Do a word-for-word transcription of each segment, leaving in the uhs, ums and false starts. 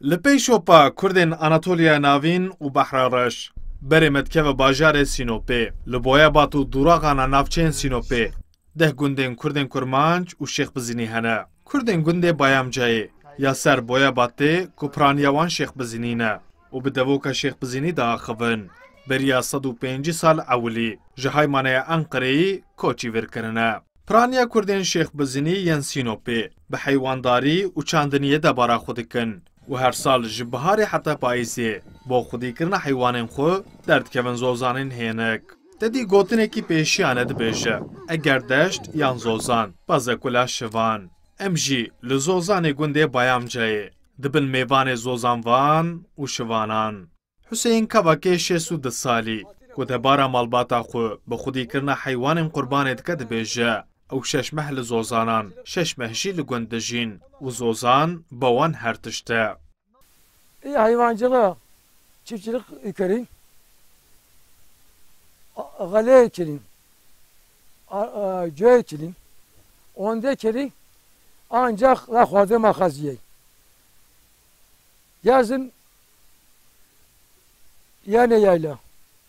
Li pey şopa Kurdên Anatoliya Navîn û Behra Reş, berê me dikeve bajarê Sînopê. Li Boyabat û dûraxana navçeyên Sînopê, deh gundên Kurdên Kurmanc û Şêxbizînî hene. Kurdên gundê Bayamcayê ya ser Boyabatê ku piraniya wan Şêxbizînî ne û bi devoka Şêxbizînî diaxivin, beriya sed û pêncî sal ewilî ji heymaneya Enqereyî koçî vir kirine. Piraniya Kurdên Şêxbizînî yên Sînopê bi heywandarî û çandiniyê debara xwe dikin û her sal ji biharê heta payîzê bo xwedîkirina heywanên xwe derdikevin zozanên hênik. Te dî gotinekî pêşiyane dibêje, eger deşt yan zozan, bazekula şivan. Em jî li zozanê gundê Bayamcayê dibin mêvanê zozanvan û şivanan. Huseyîn Kavakê şêst û du salî ku debara malbata xwe bi xwedîkirina heywanên qurbanê dike dibêje, ew şeş meh li zozanan, şeş meh jî li gund dijîn û zozan bi wan her tişt e. Ê heywancılığa, çiftçilik ekerin, a-, xelê ekerin, a-, a-, cüye ekerin, onde ekerin, ancak la xwazê maxaziye. Yazın yani yayla,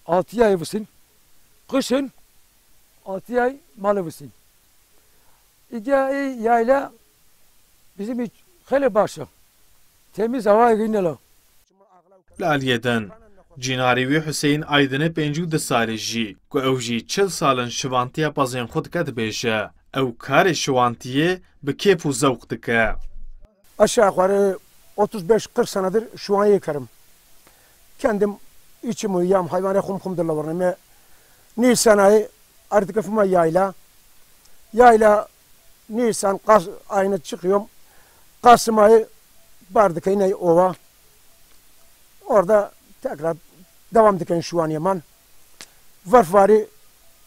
altı ay vısin, kışın altı ay malı vısin. İca yayla bizim için hele başı. Temiz hava yine la. Li aliyê din, cînarê wî Huseyîn Aydinê pêncî û du salî jî, ku ew jî çil sal in şivantiya pezên xwe dike, dibêje, ew karê şiwantiyê bi kêf û zewq dike. Aşağı yukarı otuz beş kırk senedir şuvanyekerim. Kendim içim uyuyam, hayvanı kum kum dırlavarım. Nisan ayı artık fıma yayla. Yayla Nisan, Kas-, ayına çıkıyorum. Kasım ayı Bardakay'ına ova. Orada tekrar devam diken şuvaniye man. Varf vari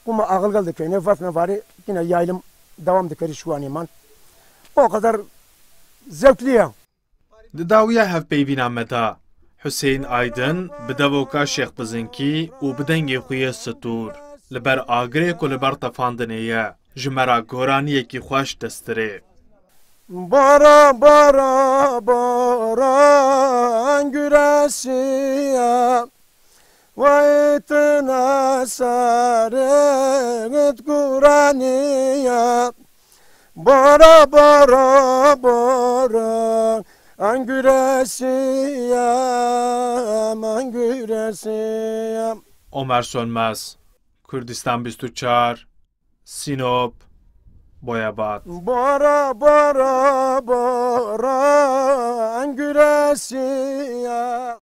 kuma ağılgal dikeyne, varf ne vari yine yaylım devam dikeri şuvaniye man. O kadar zevkli ya. Di dawiya hevpeyvîna me de, Huseyîn Aydin bi devoka Şêx Bizinkî û bi dengê xwe yê stûr, li ber agirê ku li ber tefandinê ye, ji me re goraniyekî xweş destirê. Bara, bara, bara, guresiya. Vay tına sarıt guraniya. Bara, bara, bara, anguresiya, anguresiya. Omer Sönmez, Kurdistan bîst û çar, Sinop, Boyabat. Bara, bara, bara, anguresiya.